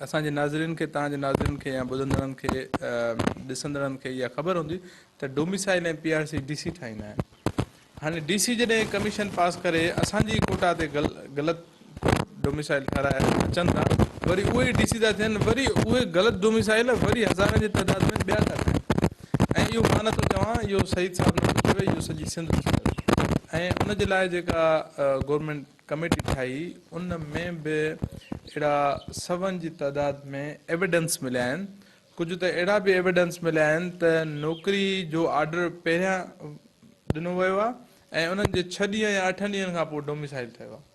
اسان جي ناظرين کي توهان جي ناظرين کي يا ٻڌندڙن کي ڏسندڙن کي اها خبر هوندي ته domicile ۽ P R C D C ٺاهيندا آهن. هاڻي ڊي سي جڏهن ڪميشن پاس ڪري اسان جي ڪوٽا تي غلط ڊوميسائل ٺهرائي اچن ٿا وري اهي ئي ڊي سي ٿا ٿين وري اهي غلط ڊوميسائل وري هزارن جي تعداد ۾ ٻيا ٿا ٺاهين ۽ اهو مان نٿو چوان اهو سعيد صاحب نٿو چوي اهو سڄي سنڌ ٿي چوي ۽ ان جي لاء جيڪا گورنمينٽ ڪميٽي ٺاهي ان ۾ به اهڙا سون جي تعداد ۾ ايويڊنس مليا آهن ڪجهه ته اهڙا به ايويڊنس مليا آهن ته نوڪري جو آرڊر پهريان ڏنو ويو آهي ۽ انهن جي ڇهه ڏينهن يا اٺن ڏينهن کان پوء ڊوميسائل ٺهيو آهي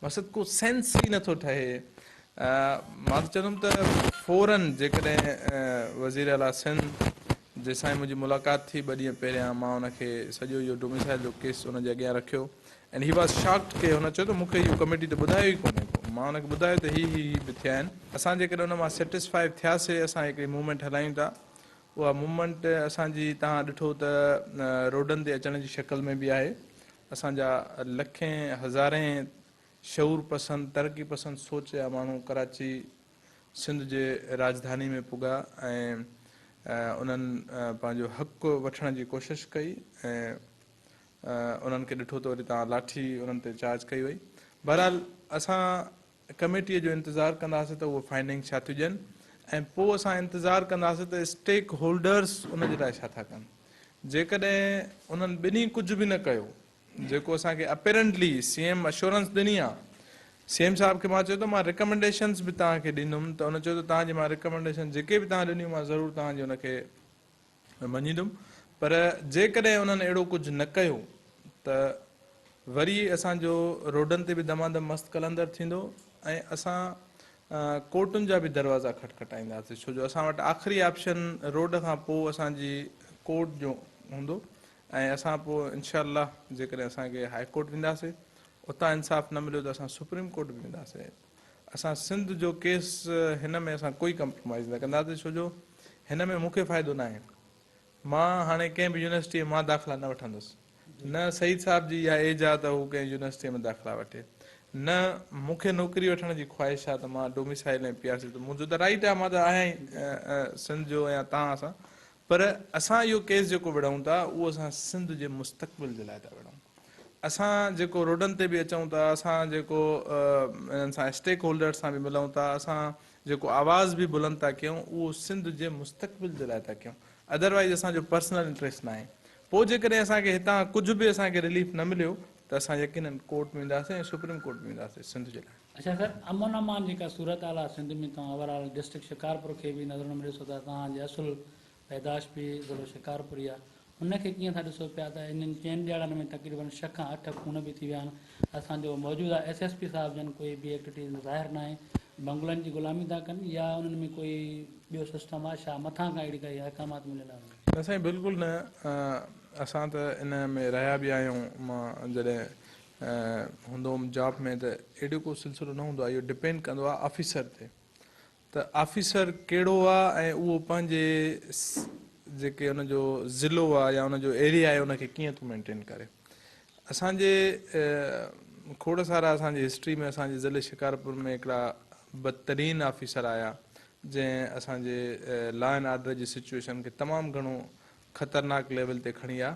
مقصد ڪو سينس ئي نٿو ٺهي مان ته چوندم ته فورن جيڪڏهن وزير اعليٰ سنڌ جي سائين منهنجي ملاقات ٿي ٻه ڏينهن پهريان مان ان کي سڄو اهو ڊوميسائل جو ڪيس ان جي اڳيان رکيو اينڊ he was shocked ڪي هن چيو ته مون کي اهو ڪميٽي ته ٻڌايو ئي ڪونهي ڪو مان ان کي ٻڌايو ته هي هي هي به ٿيا آهن اسان جيڪڏهن ان مان سيٽسفائي ٿياسي اسان هڪڙي موومينٽ هلايون ٿا اها موومينٽ اسان جي توهان ڏٺو ته روڊن تي اچڻ جي شڪل ۾ به آهي اسان جا لکين هزارين شعور پسند ترقي پسند سوچ جا ماڻهو ڪراچي سنڌ جي راڄڌاني ۾ پڳا ۽ انهن پنهنجو حق وٺڻ جي ڪوشش ڪئي ۽ انهن کي ڏٺو ته وري تان لاٺي انهن تي چارج ڪئي وئي. بهرحال اسان ڪميٽيء جو انتظار ڪنداسين ته اهي فائنڊنگز ڇا ٿيون ڏين ۽ پوء اسان انتظار ڪنداسين ته اسٽيڪ هولڊرز ان جي لاء ڇا ٿا ڪن. جيڪڏهن انهن ٻنهي ڪجهه به نه ڪيو جيڪو اسان کي اپيرنٽلي سي ايم اشورنس ڏني آ سي ايم صاحب کي مان چيو ته مان ريڪمينڊيشنز به توهان کي ڏيندم ته ان چيو ته توهان جي مان ريڪمينڊيشن جيڪي به توهان ڏنيون مان ضرور توهان جي ان کي مڃيندم پر جيڪڏهن انهن اهڙو ڪجهه نه ڪيو ته وري اسان جو روڊن تي به دمادم مست قلندر ٿيندو ۽ اسان ڪورٽن جا به دروازا کٽکٽائينداسين ڇو جو اسان وٽ آخري آپشن روڊ کان پوء اسان جي ڪورٽ جو هوندو ۽ اسان پوء انشاء الله جيڪڏهن اسان کي هاء ڪورٽ وينداسين اتان انصاف نه مليو ته اسان سپريم ڪورٽ به وينداسين اسان سنڌ جو ڪيس هن ۾ اسان ڪوئي ڪمپرومائز نه ڪنداسين ڇو جو هن ۾ مون کي فائدو ناهي مان هاڻي ڪنهن به يونيورسٽي مان داخلا نه وٺندس نه سعيد صاحب جي اها ايج آ ته هو ڪنهن يونيورسٽي ۾ داخلا وٺي نه مون کي نوڪري وٺڻ جي خواهش آ ته مان ڊوميسائل ۽ پي آر سي منهنجو ته رائيٽ آ مان ته آهيان ئي سنڌ جو يا توهان سان پر اسان اهو ڪيس جيڪو وڙهون ٿا اهو اسان سنڌ جي مستقبل جي لاء ٿا وڙهون. اسان جيڪو روڊن تي به اچون ٿا، اسان جيڪو انهن سان اسٽيڪ هولڊرز سان به ملون ٿا، اسان جيڪو آواز به بلند ٿا ڪيون اهو سنڌ جي مستقبل جي لاء ٿا ڪيون. ادروائيز اسان جو پرسنل انٽريسٽ ناهي. پوء جيڪڏهن اسان کي هتان ڪجهه به اسان کي رليف نه مليو ته اسان يقينن ڪورٽ ۾ وينداسين ۽ سپريم ڪورٽ به وينداسين سنڌ جي لاء. اڇا سر امن امان جيڪا صورتحال آ سنڌ ۾ توهان اوور آل ڊسٽرڪٽ شڪارپور کي به نظرن ۾ ڏسو ٿا توهان جي اصل پيدائش به ضلعو شڪارپور ئي آ ان کي ڪيئن ٿا ڏسو پيا ته انهن چئن ڏيهاڙن ۾ تقريبن ڇهه کان اٺ خون به ٿي ويا آهن اسان جو موجوده ايس ايس پي صاحب جن ڪوئي به ايڪٽيوٽيز ۾ ظاهر ناهي بنگلن جي غلامي ٿا ڪن يا انهن ۾ ڪوئي ٻيو سسٽم آ ڇا مٿان کان اهڙي ڪائي احڪامات مليل آهن انهن کي. نه سائين بلڪل نه اسان ته ان ۾ رهيا به آهيون مان جڏهن هوندو هوم جاب ۾ ته اهڙو ڪو سلسلو نه هوندو آهي اهو ڊپينڊ ڪندو آهي آفيسر تي ته آفيسر ڪهڙو آهي ۽ اهو پنهنجي جيڪي ان جو ضلعو آهي يا ان جو ايريا آهي ان کي ڪيئن ٿو مينٽين ڪري اسان جي کوڙ سارا اسان جي هسٽري ۾ اسان جي ضلعي شڪارپور ۾ هڪڙا بدترين آفيسر آيا جنهن اسان جي لا اينڊ آرڊر جي سچويشن کي تمام گهڻو خطرناڪ ليول تي کڻي آيا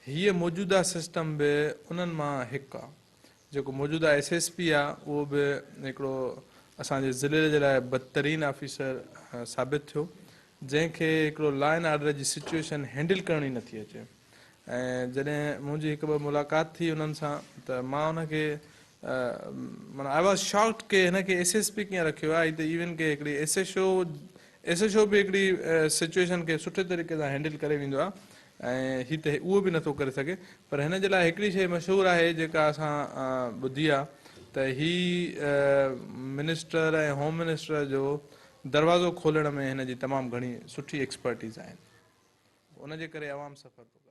هيء موجوده سسٽم به انهن مان هڪ آ. جيڪو موجوده ايس ايس پي آ اهو به هڪڙو اسان جي ضلعي جي لاء بدترين آفيسر ثابت ٿيو جنهن کي هڪڙو لا اينڊ آرڊر جي سچوئيشن هينڊل ڪرڻ ئي نٿي اچي ۽ جڏهن منهنجي هڪ ٻه ملاقات ٿي انهن سان ته مان ان کي معنيٰ I was shocked ڪي هن کي ايس ايس پي ڪيئن رکيو آهي هي ته ايون ڪي هڪڙي S H O S H O به هڪڙي سچوئيشن کي سٺي طريقي سان هينڊل ڪري ويندو آهي ۽ هي ته اهو به نٿو ڪري سگهي پر هن جي لاء هڪڙي شيء مشهور آهي جيڪا اسان ٻڌي آهي ته هي منسٽر ۽ هوم منسٽر جو دروازو کولڻ ۾ هن جي تمام گهڻي سٺي ايڪسپرٽيز آهن ان جي ڪري عوام سفر ٿو ڪري.